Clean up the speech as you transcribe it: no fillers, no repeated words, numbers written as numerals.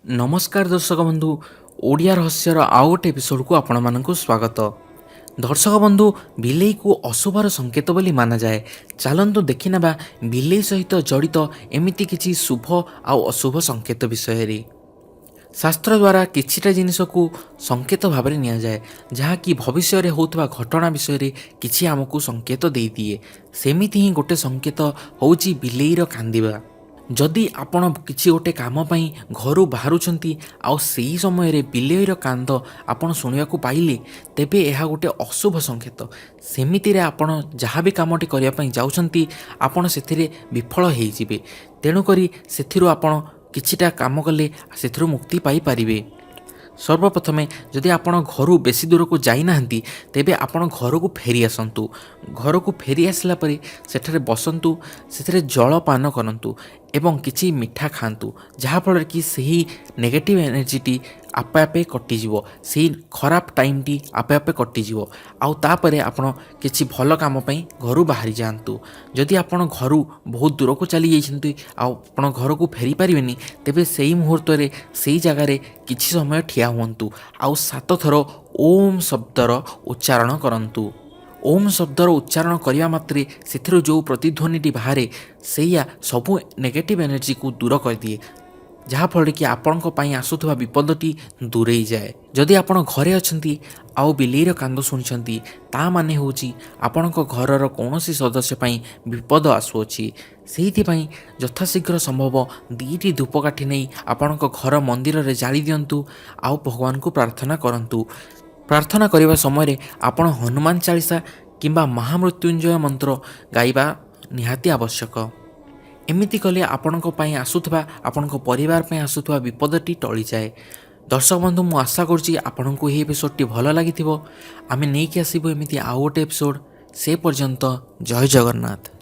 ନମସ୍କାର ଦର୍ଶକ ବନ୍ଧୁ, ଓଡ଼ିଆ ରହସ୍ୟର ଆଉ ଗୋଟେ ଏପିସୋଡ଼କୁ ଆପଣମାନଙ୍କୁ ସ୍ୱାଗତ। ଦର୍ଶକ ବନ୍ଧୁ, ବିଲେଇକୁ ଅଶୁଭର ସଂକେତ ବୋଲି ମାନାଯାଏ। ଚାଲନ୍ତୁ ଦେଖିନେବା ବିଲେଇ ସହିତ ଜଡ଼ିତ ଏମିତି କିଛି ଶୁଭ ଆଉ ଅଶୁଭ ସଂକେତ ବିଷୟରେ। ଶାସ୍ତ୍ର ଦ୍ୱାରା କିଛିଟା ଜିନିଷକୁ ସଂକେତ ଭାବରେ ନିଆଯାଏ, ଯାହାକି ଭବିଷ୍ୟରେ ହେଉଥିବା ଘଟଣା ବିଷୟରେ କିଛି ଆମକୁ ସଂକେତ ଦେଇଦିଏ। ସେମିତି ହିଁ ଗୋଟେ ସଂକେତ ହେଉଛି ବିଲେଇର କାନ୍ଦିବା। ଯଦି ଆପଣ କିଛି ଗୋଟେ କାମ ପାଇଁ ଘରୁ ବାହାରୁଛନ୍ତି ଆଉ ସେହି ସମୟରେ ବିଲେଇର କାନ୍ଦ ଆପଣ ଶୁଣିବାକୁ ପାଇଲେ, ତେବେ ଏହା ଗୋଟେ ଅଶୁଭ ସଂକେତ। ସେମିତିରେ ଆପଣ ଯାହା ବି କାମଟି କରିବା ପାଇଁ ଯାଉଛନ୍ତି, ଆପଣ ସେଥିରେ ବିଫଳ ହେଇଯିବେ। ତେଣୁକରି ସେଥିରୁ ଆପଣ କିଛିଟା କାମ କଲେ ସେଥିରୁ ମୁକ୍ତି ପାଇପାରିବେ। ସର୍ବପ୍ରଥମେ ଯଦି ଆପଣ ଘରୁ ବେଶୀ ଦୂରକୁ ଯାଇନାହାନ୍ତି, ତେବେ ଆପଣ ଘରକୁ ଫେରି ଆସନ୍ତୁ। ଘରକୁ ଫେରି ଆସିଲା ପରେ ସେଠାରେ ବସନ୍ତୁ, ସେଥିରେ ଜଳପାନ କରନ୍ତୁ ଏବଂ କିଛି ମିଠା ଖାଆନ୍ତୁ, ଯାହାଫଳରେ କି ସେହି ନେଗେଟିଭ୍ ଏନର୍ଜିଟି ଆପେ ଆପେ କଟିଯିବ, ସେଇ ଖରାପ ଟାଇମ୍ଟି ଆପେ ଆପେ କଟିଯିବ। ଆଉ ତାପରେ ଆପଣ କିଛି ଭଲ କାମ ପାଇଁ ଘରୁ ବାହାରି ଯାଆନ୍ତୁ। ଯଦି ଆପଣ ଘରୁ ବହୁତ ଦୂରକୁ ଚାଲି ଯାଇଛନ୍ତି ଆଉ ଆପଣ ଘରକୁ ଫେରି ପାରିବେନି, ତେବେ ସେଇ ମୁହୂର୍ତ୍ତରେ ସେଇ ଜାଗାରେ କିଛି ସମୟ ଠିଆ ହୁଅନ୍ତୁ ଆଉ ସାତ ଥର ଓମ୍ ଶବ୍ଦର ଉଚ୍ଚାରଣ କରନ୍ତୁ। ଓମ୍ ଶବ୍ଦର ଉଚ୍ଚାରଣ କରିବା ମାତ୍ରେ ସେଥିରୁ ଯେଉଁ ପ୍ରତିଧ୍ୱନିଟି ବାହାରେ, ସେଇଆ ସବୁ ନେଗେଟିଭ୍ ଏନର୍ଜିକୁ ଦୂର କରିଦିଏ, ଯାହାଫଳରେ କି ଆପଣଙ୍କ ପାଇଁ ଆସୁଥିବା ବିପଦଟି ଦୂରେଇ ଯାଏ। ଯଦି ଆପଣ ଘରେ ଅଛନ୍ତି ଆଉ ବିଲେଇର କାନ୍ଦ ଶୁଣିଛନ୍ତି, ତା ମାନେ ହେଉଛି ଆପଣଙ୍କ ଘରର କୌଣସି ସଦସ୍ୟ ପାଇଁ ବିପଦ ଆସୁଅଛି। ସେଇଥିପାଇଁ ଯଥାଶୀଘ୍ର ସମ୍ଭବ ଦୁଇଟି ଧୂପକାଠି ନେଇ ଆପଣଙ୍କ ଘର ମନ୍ଦିରରେ ଜାଳି ଦିଅନ୍ତୁ ଆଉ ଭଗବାନଙ୍କୁ ପ୍ରାର୍ଥନା କରନ୍ତୁ। ପ୍ରାର୍ଥନା କରିବା ସମୟରେ ଆପଣ ହନୁମାନ ଚାଳିଶା କିମ୍ବା ମହାମୃତ୍ୟୁଞ୍ଜୟ ମନ୍ତ୍ର ଗାଇବା ନିହାତି ଆବଶ୍ୟକ। ଏମିତି କଲେ ଆପଣଙ୍କ ପାଇଁ ଆସୁଥିବା, ଆପଣଙ୍କ ପରିବାର ପାଇଁ ଆସୁଥିବା ବିପଦଟି ଟଳିଯାଏ। ଦର୍ଶକ ବନ୍ଧୁ, ମୁଁ ଆଶା କରୁଛି ଆପଣଙ୍କୁ ଏହି ଏପିସୋଡ଼ଟି ଭଲ ଲାଗିଥିବ। ଆମେ ନେଇକି ଆସିବୁ ଏମିତି ଆଉ ଗୋଟେ ଏପିସୋଡ଼। ସେ ପର୍ଯ୍ୟନ୍ତ ଜୟ ଜଗନ୍ନାଥ।